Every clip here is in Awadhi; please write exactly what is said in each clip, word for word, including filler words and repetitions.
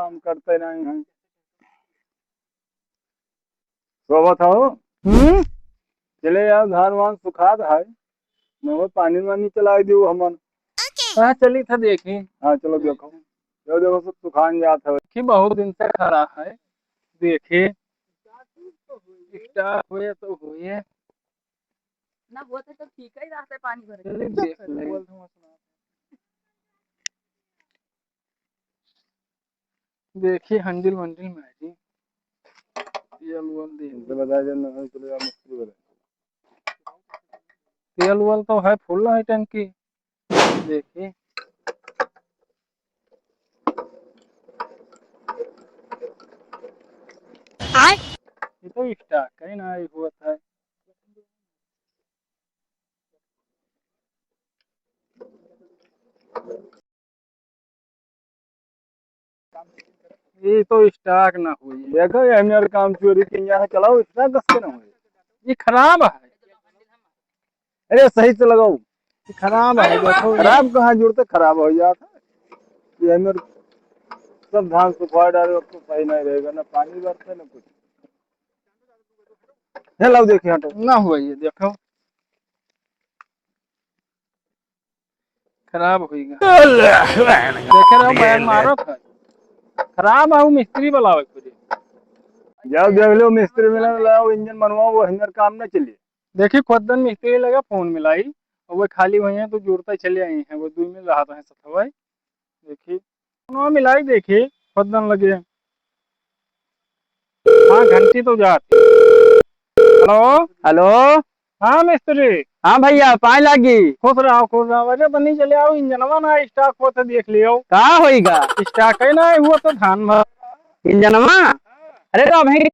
काम करते नहीं हैं। सोवत हो? हम्म? चले यार, धान वान सुखात है, न हो पानी वानी चलाई दियो हमन। हाँ, चली था देखी। हाँ, चलो देखो, यो देखो, सब सुखान जात है। कि बहुत दिन से खड़ा है, देखी स्टार्ट हुए तो हुए। ना होते तो ठीक ही रहते, पानी भर के। चलिए देख ले। देखिए हैंडल वैंडल में है जी, तेल वेल दे। इनसे बताया जाए ना, चलो यार, मिस्त्री बोले। तेल वेल तो है, फुल है टंकी। देखिए। आय। ये तो स्टार्ट कहीं ना हुआ था। ये तो स्टार्ट ना हुई। देखो, ये हमारे काम चोरी के यहाँ चलाओ, इतना कस के ना हुई। ये खराब है। अरे, सही से लगाओ। ये खराब है, देखो। खराब कहाँ जुड़ते, खराब हो जाता। ये हमारे सब धान सुखवा डाले, अब तो सही नहीं रहेगा, ना पानी बरसे, ना कुछ। हे लाओ, देखिए, हटो। ना हुआ ये, देखो। खराब होइगा। देखे रहो, बैग मारत है। खराब है, वो मिस्त्री बुलावे के पड़ी। जाओ देख लो, मिस्त्री मिला, लाओ, इंजन बनवाओ, वो हिंजन काम ना चलिए। देखी, खुद दिन मिस्त्री लगा, फोन मिलाई, और वो खाली हुई है, तो जुड़ता चले आई है, वो दुई मिल रहा था, सत भाई। देखी, फोनवा मिलाई, देखी, खुद दिन लगे। हाँ, घंटी तो जात। हेलो। हेलो। हाँ मिस्त्री। हाँ भैया, पाए लागी। खुश रहो, खुश रहो। अरे बनी चले आओ, इंजनवा ना स्टार्ट होत है, देख लियो। का होइगा? स्टार्ट है ना, हुआ तो धान भर। इंजनवा? अरे तो अभी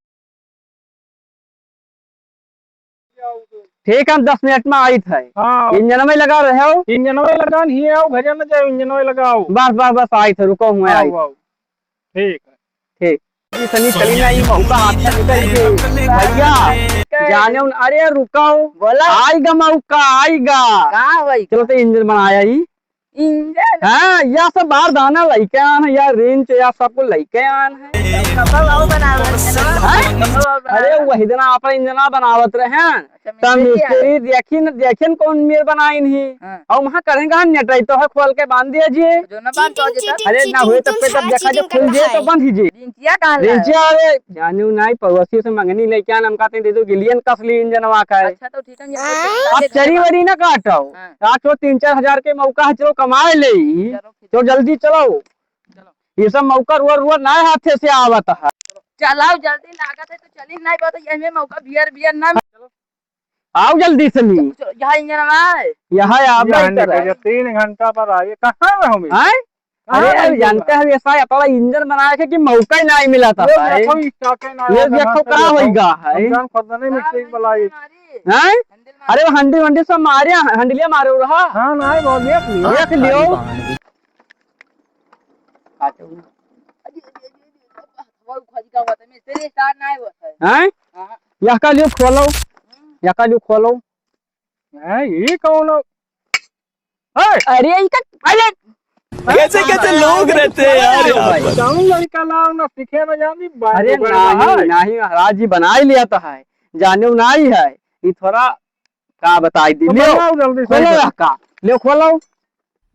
ठीक है, हम दस मिनट में आइत है। हाँ। इंजनवा लगा रहे हो? इंजनवा लगा नहीं आओ, घर में जाओ, इंजनवा लगाओ। बस, बस, बस, आइत है, रुको, हुए आओ, आइत। आओ। ठीक है। ठीक। ई तनी चली ना, ई मौका हाथ से निकल गई। भैया, जाने उन, अरे रुकाओ। बोला। आइगा मौका, आइगा। का भाई? चलो तो इंजन बनाया ही। इंजन? हाँ, या सब बारदाना लइके आन है, या रिंच, या सब कुल लइके आन है। कपड़ा बाबू बनावत है ना? हाँ? कपड़ा बाबू बनावत। अरे वही दिन आपन इंजना बनावत रहे हैं। अच्छा, त मिस्त्री मिस्त्री देखिन, देखिन कौन मेर बनाइन ही। हाँ। और वहाँ करेंगे हम नेटराई तो है, खोल के बांध दिया जी। जो ना बांध पाओ जी तब। अरे ना हुए तब पे तब देखा जो खुल जे तो बंद ही जे। रिंचिया कहाँ लाए? रिंचिया अरे जाने नहीं, पड़ोसी से मंगनी लेके आन, हम कहते दे दो, गिलियन कस ली इंजनवा का है। अच्छा तो ठीक है, ये अब चरी वरी ना काटो। हाँ। रात को तीन चार हजार के मौका है, चलो कमाए ले। चलो, ठीक तो है। जल्दी चलो। चलो। ये सब मौका रुआ रुआ ना हाथे से आवत है। चलाओ जल्दी, लागत है तो चली नहीं बात, ये में मौका बियर बियर ना। आओ जल्दी से ली। चलो, यहाँ इंजन है। यहाँ आप यहाँ नहीं निकल रहे। तीन घंटा पर आइए, कहाँ में हम? हैं? कहाँ अरे, में अरे, हम? जानते हैं, ऐसा है, अपना इंजन बनाए के कि मौका ही नहीं मिला था ये भाई। देखो, ये क्या कहना ये है, देखो, कहाँ से का देखो? होइगा है? हम जान खुद नहीं मिस्त्री बुलाई। हैं? अरे, वो हंडी वंडी सब मारे, हंडलिया मारे रहा। हाँ, नहीं, वो देख लियो। देख लियो। हैं? हाँ। यह का लियो खोलो, यह का लियो खोलो। हैं, ये कौन हो? हैं? अरे, ये का, अरे! कैसे, कैसे लोग रहते हैं यार यहाँ पर? कौन लड़का लाओ ना सीखे ना जानी, बात अरे, बड़ी नहीं, बड़ी। नहीं, महाराज जी बनाए लिया तो है, जाने नहीं है, ये थोड़ा का बताई दी, तो लियो, बनाओ जल्दी से। खोलो यह का, लियो खोलो।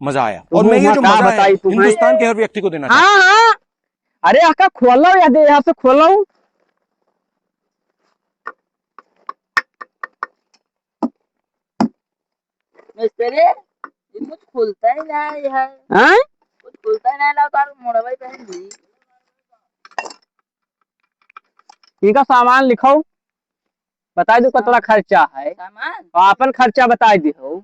मजा आया। तो और मैं ये जो मजा है, बताई तुम्हें। हिंदुस्तान के हर व्यक्ति को देना चाहता हूँ। हाँ, हाँ। अरे, आका खोलो या दे, यहाँ से खोलो। मिस्त्री, ये कुछ खुलता ही नहीं है। हैं? कुछ खुलता ही नहीं, लाओ तार मोड़वाई पहन ली। इनका सामान लिखाओ। बताई दो कितना खर्चा है। सामान? और आपन खर्चा बताई दिहो।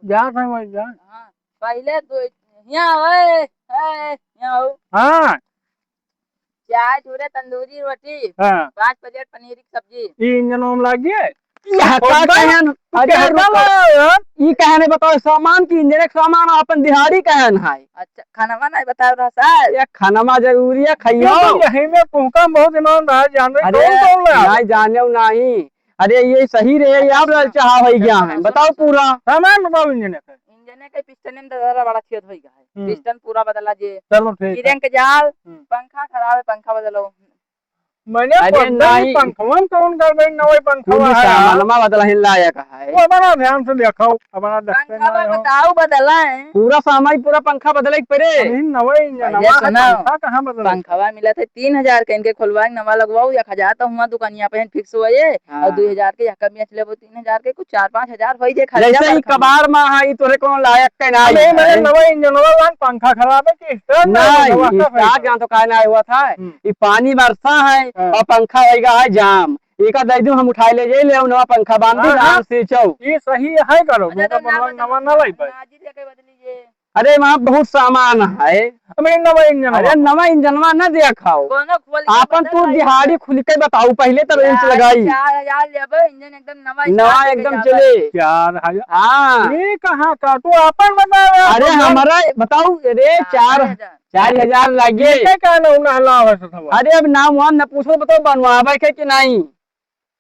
जा भाई, भाई, जा। हाँ, पहले दो, यहाँ आओ, ए, ए, यहाँ आओ। हाँ। चार टूरे तंदूरी रोटी, हाँ। पाँच प्लेट पनीर की सब्जी। ई इंजन में लाग गया? यह का और कहन? अरे कहता रुको। ला यार। ई कहने बताओ, सामान की इंजन एक सामान आपन दिहाड़ी कहन है। अच्छा, खाना वाना बताओ रहा सर। ये खाना जरूरी है, खाइयो। ये तो यही में तुमका बहुत ईमान रहा, जान रहे अरे, कौन कौन ले आओ? नहीं जाने नहीं। अरे, ये सही रहे, ये आप ललचाहा हो गया है। बताओ पूरा। सामान बताओ इंजन का। इंजन के पिस्टन में दादा बड़ा छेद हो गया है। हम्म। पिस्टन पूरा बदला जे। चलो ठीक है। गिरेंग के जाल, हम्म। पंखा खराब है, पंखा बदलो। मैंने अरे पंखा नहीं। पंखवा में कौन कर गई? नवा पंखवा कुल है। सामानमा बदलहिन लायक है। वो बड़ा ध्यान से देखो, अपना देखते पंखा ना हो। बताओ, बदला है। पूरा सामान, पूरा पंखा बदले के पड़े। अरे नवा इंजन, भैया, नवा है, सुनो। पंखा कहाँ बदला? पंखवा मिला थे तीन हजार के, इनके खोलवा के नवा लगवाओ, एक हजार तो हुआ दुकानिया पे fix हुआ ये, हाँ। और दो हजार के यक्का बेच लेबो, तीन हजार के कुछ चार पाँच हजार होई जे खर्चा जैसे ही बरखा में। कबाड़ में है, ई तोरे कोनो लायक के ना अरे, है। मैंने नवा इंजन वाला लान पंखा खराब है कि start ना नहीं, होगा, start जान तो काहे ना हुआ था। हम्म। ई पानी बरसा है हाँ। और पंखा होइगा है जाम। एका दे दूं हम उठाए ले जाई, ले नवा पंखा बांध दी, हाँ, हाँ। आराम से चौ। ये सही है करो, अरे, उनका तो ना बनवा बदल-, नवा ना लाई पाए। ना जी, लेके बदली ये। अरे, वहाँ बहुत सामान है। अबे, नवा इंजन अरे, वाला। नवा इंजनवा ना देखाओ। कोनो खोल के आपन बता तू भाई। दिहाड़ी खुल के बताओ, पहले तो रेंच यार, लगाई। चार हजार लेबे, इंजन एकदम नवा नवा start एकदम लेके चले। जाबे। चार हजार? हाँ। ये कहाँ का? तू आपन बता यार, अरे, अपन हमारा बताओ, अरे, चार चार, हजार। चार हजार लागे। ये का ना उना हलावा से थवा? अरे, अब नाम वाम ना पूछो, बताओ, बनवावे के कि नहीं?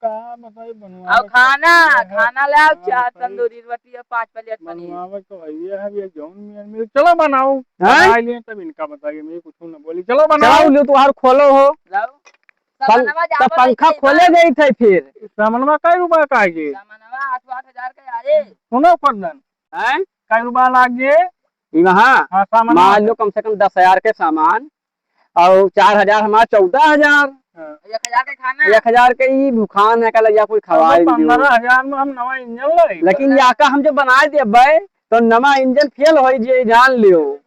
का बताई, बनवावे और खाना, के है। खाना ले आओ, हाँ, चार बताई। तंदूरी रोटी और पाँच प्लेट पनीर। बनवावे तो है, ये है, ये जौन मियाँ मिल, चलो बनाओ। हैं? बनाई लिए, तब इनका बताइए, मैं कुछ ना बोली, चलो बनाओ। चलो, लो, तुम्हार खोलो हो। लाओ। पं-, सामानवा तो जाबो पंखा नहीं खोले बा। गई थे फिर। सामानवा कई रुपया का है ये? सामानवा आठ, आठ हजार का है रे। सुनो, प्रधान। हैं? कई रुपया लाग गए? ई वहाँ? हाँ, सामानवा मान लो, कम से कम दस हजार के सामान। और चार हजार हमार चौदह हजार। हाँ। एक हजार के खाना। एक हजार के ई भुखान है, का लइया कोई खवाई हम दियो। पन्द्रह हजार में हम नवा इंजन लाई। लेकिन या का हम जो बनाए देबे, तो नवा इंजन फेल होई जे, जान लियो।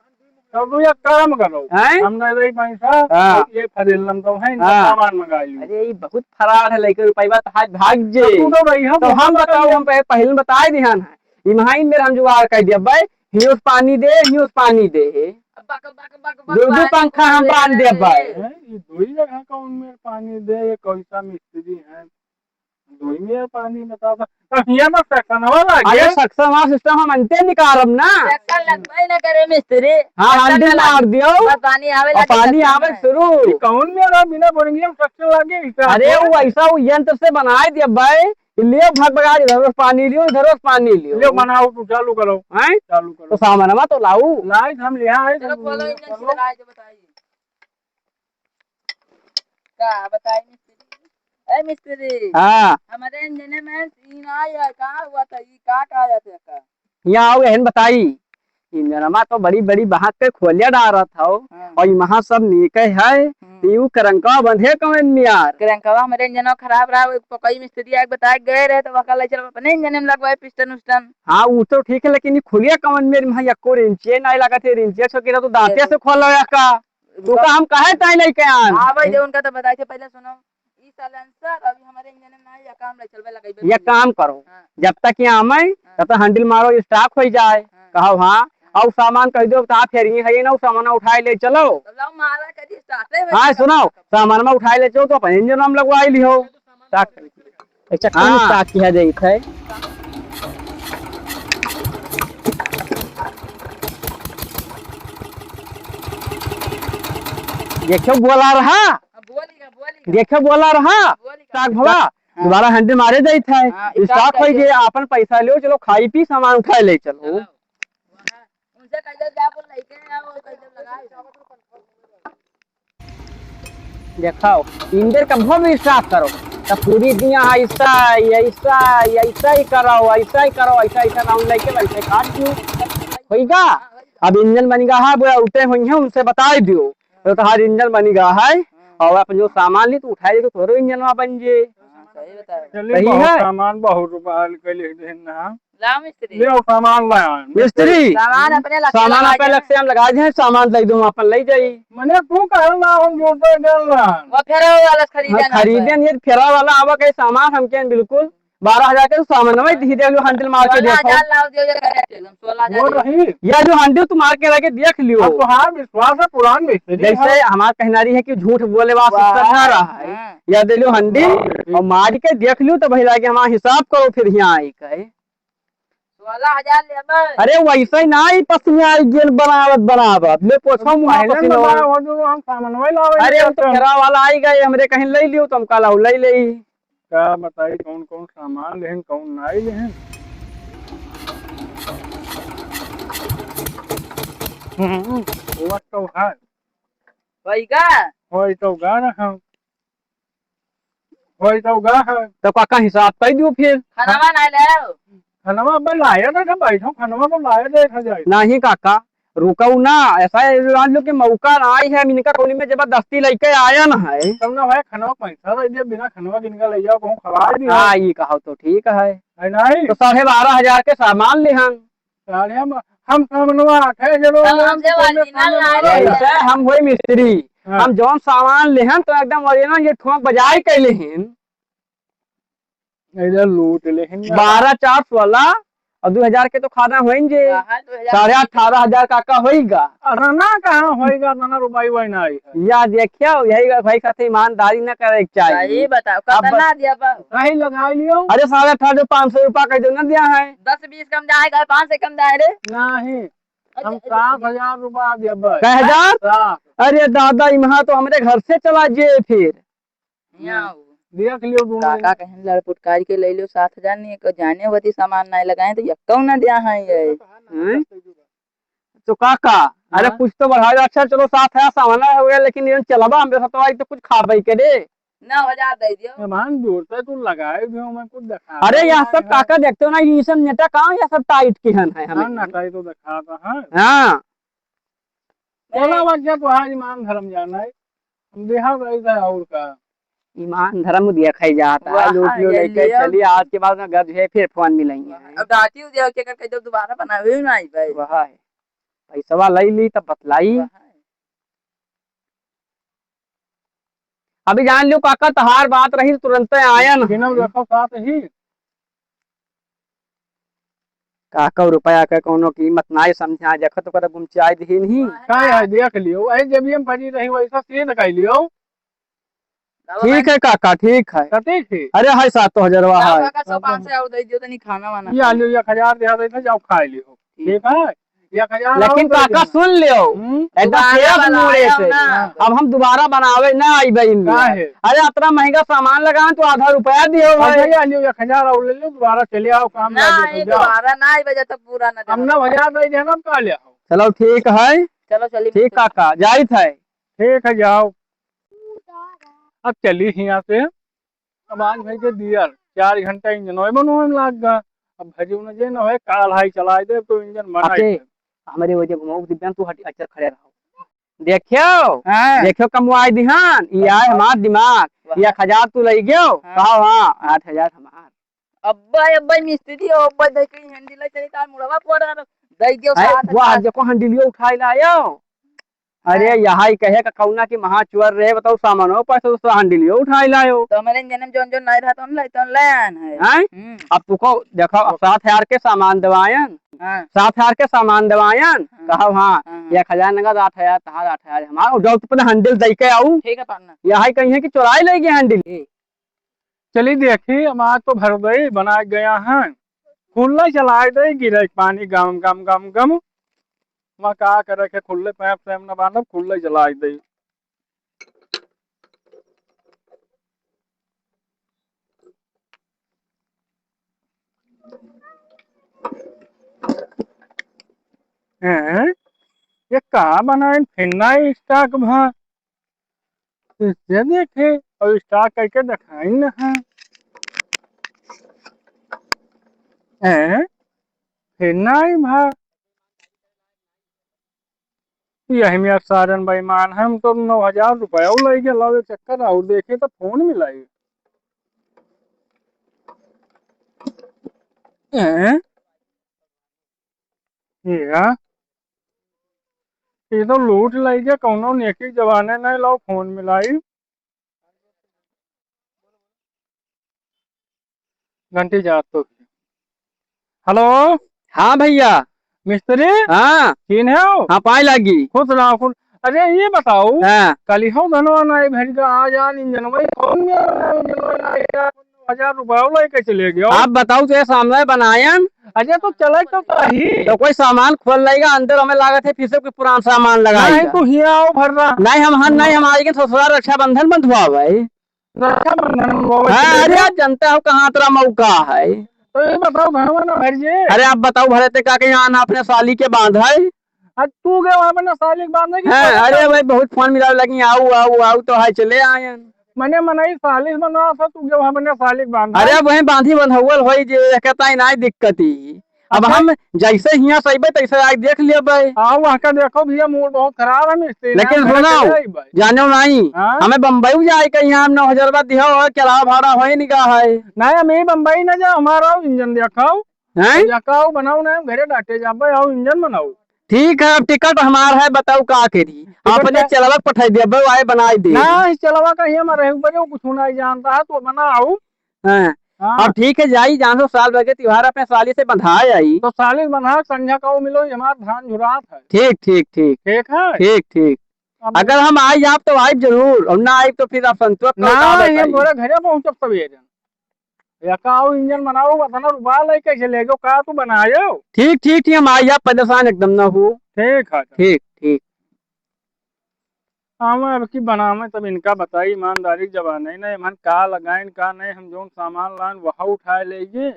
तो तू एक काम करो, हैं? हम दे देई पैसा, हाँ। और ये फरेलम तो है, इनका हाँ। सामान मंगा लियो। अरे, ई बहुत फरार है, लेके रुपया तो हाथ भाग जे। तो तू तो रही हो, तो हम बताओ, हम पह-, पहले बताए दिहन है। इम्हाइन मेर हम जुगाड़ कर देबे, हियों से पानी दे, हियों से पानी दे। बक, बक, बक, बक, दो, दो पानी पंखा हम खोले बांध दे रे। भाई। हैं? ये दो ही जगह का उनमें पानी दे, ये कौन सा मिस्त्री है? दो ही में पानी बता दो। तो हियाँ में सक्शनवा लागे। अरे सक्शनवा system हम अंते निकारब ना। सक्शन लगबे ना करे मिस्त्री। हाँ, सक्शन handle ना मार लगे। दियो। बस पानी आवे और लगे, पानी सक्शन आवे में। शुरू। ये कौन मेरा बिना बोरिंग में सक्शन लागे? इसे अरे आपको वो ऐसा वो यंत्र से बनाए देबे। लियो भग भगा, इधर से पानी लियो, इधर से पानी लियो। लियो, बनाओ, तू चालू करो। हैं? चालू करो। तो सामानवा तो लाऊ। लाए, हम ले आए, चलो, तुम खोलो, इंजन खोलो। चलाए, जो बताइए। का बताई मिस्त्री? ए मिस्त्री। हाँ। हमारे इंजन में सीन आया, का हुआ था? ये का कहा जाता है का? यहाँ आओ, एहन बताई। इंजनमा तो बड़ी बड़ी बहाक के खोलिया डारत हौ, हाँ। और इमहा सब नीके है, हम्म। तो यू करंकवा बंधे कौन में यार? करंकवा हमरे इंजनवा खराब रहा, वो पकई मिस्त्री आके बताए गए रहे, तो वका ले चल अपने इंजन में लगवाए पिस्टन उस्टन। हाँ, वो तो ठीक है, लेकिन ये खुलिया कौन में, इमहा यक्को रिंचिए नाई लागत है, रिंचिए छो गिरा तो दांतिया से खोला या का? तू का हम कहे ताई नहीं के आन? हाँ भाई, जो उनका तो बताए थे, पहले सुनो। ई silencer अभी हमारे इंजन में ना है, या काम ले चलबे लगाई बे ये पहले। काम करो, हाँ। जब तक यहाँ आवे, हाँ। तब तक handle मारो, start हो जाए। हाँ। कहो हाँ, हाँ। और सामान कह दो, तो आप फेर ये है ना, वो सामान उठाए ले चलो। तो लाओ मारा करी, start है हाँ, भाई। सुनो, सामान में उठाए ले चलो, तो अपन इंजन में लगवाई लियो। अच्छा, कौन हाँ। Start किया जाइत है? देखो बोला रहा। हाँ, बोलिएगा, बोलिएगा। देखो बोला रहा। बोलिएगा। Start भवा। हाँ। दोबारा handle मारे जाइत है। हाँ, start start हो करिए। गया, अपन पैसा लो, चलो खाई पी, सामान उठाए ले चलो। चलो। वहाँ उनसे कह दो, जा बोल, लेके आओ, कह दो, लगाए। देखाओ, इंजन कभो भी start करो, तो पूरी दुनिया ऐसा, ऐसा, ऐसा ही करो, ऐसा ही करो, ऐसा, ऐसा round लेके वैसे काट दियो। होइगा? अब इंजन बन गया है, वो उठे हुई हैं, उनसे बताई दियो, तो तुम्हारा इंजन बन गया है, और अपन जो सामान ली, तो उठाए दे, तो तोरो इंजन वहाँ बन जे। हाँ, सही बताया। चलिए, सही बहुत है। सामान, बहुत रुपया के लिख देना। लाओ मिस्त्री। ले आओ सामान, लाओ। मिस्त्री। सामान अपने लग से सामान लगा अपने दे। लग से हम लगा दे, सामान दे दो, हम अपन ले जाई। मने तू कहल ना, हम जोड़ते गल ना। वो फेरा वाला खरीदे हाँ, ना खरीदे तो। नहीं, फेरा वाला आवा के सामान हमके बिल्कुल बारह हजार के सामान में दी दे, जो handle मार के सोलह हजार देखो। लाओ, दियो, ये करे थे, हम सोलह हजार वो दियो। नहीं। या जो handle तू मार के रखे देख लियो। अब तोहार विश्वास है, पुरान मिस्त्री जैसे है। हमार कहनारी है कि झूठ बोले वाला वाह। System ना रहा है। हाँ। या दे लियो handle हाँ। और मार के देख लियो, तो भाई लागे हमारा हिसाब करो, फिर यहाँ आई कहे। सोलह हजार लेबे। अरे वैसे ही ना आई पसीना आई गेल बनावत बनावत। ले पोछो मुँह पहले पसीना। बताओ, वो जो हम सामान वही लावे अरे वो तो करते हैं। फेरा वाला आई गए, हमरे कहीं ले लियो तो हम कहला ले ले। का बताई कौन कौन सामान लेहन, कौन नाई लेहन। हम्म, वो तो है। होई का? होई तो गा रहा। होई तो गा है। तो काका हिसाब कइ दियो फिर। खनवा नाहीं लेव। खनवा अब लाया ना, तो बैठो, खनवा तो लाया देखा जाए। नहीं काका, रुकउ ना, ऐसा है, मान लो कि मौका नाहीं है, हम इनका कौनी में जबरदस्ती लइके आयन है। तब ना भाई, खनवा पैसा दे दिया, बिना खनवा के इनका ले जाओ, कहूँ खवाए दियो। हाँ, ये कहो तो ठीक है। है नहीं? तो साढ़े बारह हजार के सामान लिहन। साढ़े हम, हम सामनवा आखे जरो तब हम ले, जब तुमने original सामनवा ना ले। ले। ऐसे हम होई मिस्त्री, हाँ। हम जौन सामान लिहन तो एकदम original ये ठोक बजाए के लिहन। इधर लूट लेहिन ना। बारह चार सोलह और दो हजार के तो खाना होइन जे। कहाँ दो हजार? साढ़े अठारह हजार काका होइगा। अतना कहाँ होइगा, अतना रुपया वही ना आई है। या देखियो, यही का भाई साथे ईमानदारी ना करे के चाहिए। सही बताओ, अब कितना बस दिया बा? सही लगा लियो। अरे साढ़े अठारह जो पाँच सौ रुपया कह दो ना दिया है। दस बीस कम जाएगा, पाँच से कम जाए रे। नहीं, हम अच्छा, सात हजार रुपया दिया बस। कै हजार? सात। अरे दादा, इमहा तो हमरे घर से चला जे फिर। यहाँ देख लियो दोनों काका जने। कहेन लड़पुटकारी के ले लियो सात हजार, नहीं को जाने होती सामान नहीं लगाए तो यक्कौ ना दिया है ये। हैं? तो काका, अरे हाँ? कुछ तो बढ़ाओ। अच्छा चलो सात हजार सामान हो गया, लेकिन ये चलबा हमरे साथ आई तो कुछ खाबे के रे। नौ हजार दे दियो। सामान जोड़ से तू लगाए भी हो, मैं कुछ दिखा अरे रहा यह हूँ सब यहाँ। काका देखते हो ना, ये सब नेटा कहाँ, यह सब टाइट की हन है हमें। हाँ, नटाई तो दिखा रहा है। हाँ। बोला बच्चा, तोहार ईमान धर्म जाना है। हम देहा रही था और का। ईमान धर्म दिया खाई जाता है, वाह, लूट लो ये लेके लियो। चली, आज के बाद में गज है, फिर फोन मिलेंगे। अब डाटी हो जाओ, क्या कर, जब दोबारा बनावे ना आई भाई। वाह है। पैसवा लई ली तब बतलाई। वाह है। अभी जान लियो काका, तहार बात रही तुरंते आयन। बिना देखो साथ ही। काका रुपया के कौनो कीमत नाय समझा, देखो तो कदा गुमचाई दिही नहीं। का है, देख लियो, वही जेबिया में पड़ी रही, वैसा सीध कर लियो। ठीक है काका, ठीक है। कथी ठीक? अरे हाय सात तो हजारवा जाओ है। काका, सौ पाँच सौ और दे दियो, तनी खाना वाना ये खा आलू एक हजार दे दे, जाओ खा लियो। ठीक है? एक हजार लेकिन और दे काका देना। सुन लियो, हम्म? एकदम दोबारा तेज बनाए मुड़े हो से। ना। अब हम दोबारा बनावे ना आइबे इनमें। काहे? अरे अतना महंगा सामान लगावे तो आधा रुपया दियो अच्छा, भाई। ये लियो, एक हजार और ले लो, दोबारा चले आओ, काम ना, लगे तो ये जाओ। दोबारा ना आइबे जब तक पूरा ना हम देना। ना हजार दे देना, हम का ले आओ? चलो ठीक है। चलो चलिए। ठीक काका, जाइत है। ठीक है, जाओ। अब चली हियाँ से। अब आज भाई के दियर, चार घंटा इंजन ओए बनोए में लाग गा। अब भजी उन्हें जे न होए, काल हाई चलाए दे, तो इंजन बनाए अबे, दे। हमरे वजह घुमाओ, दिव्यान, तू हट, अच्छा खड़े रहो। देखियो, हाँ। देखियो, कमवाए दिहान, ई आए हमार दिमाग, वाह। ई एक हजार तू लई गयो, हाँ। कहो हाँ, आठ हजार हमार। अब्बा, अब्बा, मिस्त्री हो, अब्बा, देख के हैंडल चली, तार मुड़वा पड़ रहा, दे दियो हैं? सात हजार। वाह, देखो, हैंडलियो उठाए लायो। अरे, हाँ। यहाँ ही कहे का कौना की महाचोर रहे, बताओ, सामानो पैसा दूसरा हंडिलियो उठाई लायो। तो हमारे जन्म जौन जौन नहीं रहा, तो ले, तो ले आन है। हैं? हम्म। अब तुको देखो, अब सात हजार के सामान दवायन, हाँ। सात हजार के सामान दवायन, हाँ। कहो हाँ, हाँ, हाँ। एक हजार नगद, आठ हजार तहार, आठ हजार हमार, और जाओ तुमने हंडिल दे के आऊ। ठीक है, पार्टनर। यहाँ ही कहीं है कि चुराई ले गए हंडिल। चली देखी, हम आज तो भर दई, बनाए गया है। खुल्ला चलाए दे, गिरे पानी गम, गम, गम, गम। मैं का करे के खुल्ले पैप से हम न बांधब, खुल्ले चलाए दे। हैं? ये का बनाइन? फिर ना स्टॉक भा। इससे देखे और स्टॉक करके दिखाई ना है। हैं? फिर ना आई भा। यही में सारन बेईमान है, हम तो नौ हजार रुपया ले गए, लावे चक्कर और देखे तो फोन मिलाई। हैं? ये, ये तो लूट लई गया, कौनो नेकी जवाने नहीं, लाओ फोन मिलाई। घंटी जात तो। हेलो। हाँ भैया। मिस्त्री? हाँ। किन है हो? हाँ, पाए लागी। खुश रहो, खुश। अरे, ये बताओ, हाँ। कल ही हो धनवा नहीं भेज का, आ जान इंजन वही फोन में, हजार रुपया लेके चले गयो। आप बताओ, तो ये सामने बनायन। अरे, तो चले तो सही। तो कोई सामान खोल लेगा, अंदर हमें लागत है, फिर से कोई पुराना सामान लगाएगा। नहीं, तू हियाँ आओ, भर रहा। नहीं, हम हन, नहीं, हम आएंगे ससुराल रक्षाबंधन बंधवा भाई। रक्षाबंधन में वो हाँ, बच्चे अरे, देंगे। आप जानते हो कहाँ तेरा मौका है। तो ये बताओ, भरवा ना भर जे। अरे, आप बताओ, भरे ते का के यहाँ ना अपने साली के बांध है? आज तू गए वहाँ बने सालिक बांधे की हाँ, सालिक अरे बांधे? भाई, बहुत फोन मिलावे लगी, आऊ, आऊ, आऊ, तो हाय चले आयन। मने मनई सालिक बना था, तू गए वहाँ बने सालिक बांधे? अरे वहीं बांधी बंधौल होई जे, कहता ही नाई दिक्कत ही। अब अच्छा। हम जैसे हियाँ से अइबे, तैसे आइ देख लेबे। हाँ, वहाँ का देखो भैया, मूड बहुत खराब है, मिस्त्री लेकिन ना, घर सुनो, चले अइबे। जानो नाई, हाँ? हमें बम्बई जाए के, यहाँ हम नौ हजार रुपया दिया हो, किराया भाड़ा होई नहीं का है। नहीं, हम ही बम्बई ना जाओ, हमारा इंजन देखाओ। हैं? या का हो बनाओ ना, हम घरे डाटे जाबे, आओ इंजन बनाओ। ठीक है, अब टिकट हमार है, बताओ का करी? टिकट अपने का चलवा के पठाई देबे, आए बनाई दे। ना, इस चलवा का ही हमारे ऊपर है, कुछ नहीं जानता है, तो बनाओ। हाँ। हाँ। अब ठीक है, जाई, जान लो, साल भर के त्योहार अपने साली से बंधाए आई। तो साली बंधा, संझा का वो मिलो, ये हमार धान झुरात है। ठीक, ठीक, ठीक। ठीक है? ठीक, ठीक। अब अगर हम आई जाब तो आइब जरूर, और ना आइब तो फिर आप संतोष करो, ना, का ये बताई? मोरे घरे पहुँचब तब ये जन। या का आओ इंजन बनाओ, अतना रुपया लेके चले जाओ, का तू बनायो? ठीक, ठीक, ठीक, हम आई जाब, परेशान एकदम ना हो। ठीक है। ठीक, ठीक। आवे अब की बनावे, तब इनका बताई, ईमानदारी के जमाने नहीं, नहीं, मन का लगाइन, का नहीं, हम जौन सामान लाइन, वह उठाए लेइए।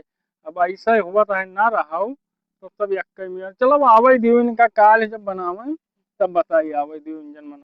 अब ऐसा ही हुआ तो है ना रहा हो, तो तब यक्के में, चलो, आवे दियो इनका, काल जब बनावे, तब बताई, आवे दियो इंजन बनावे।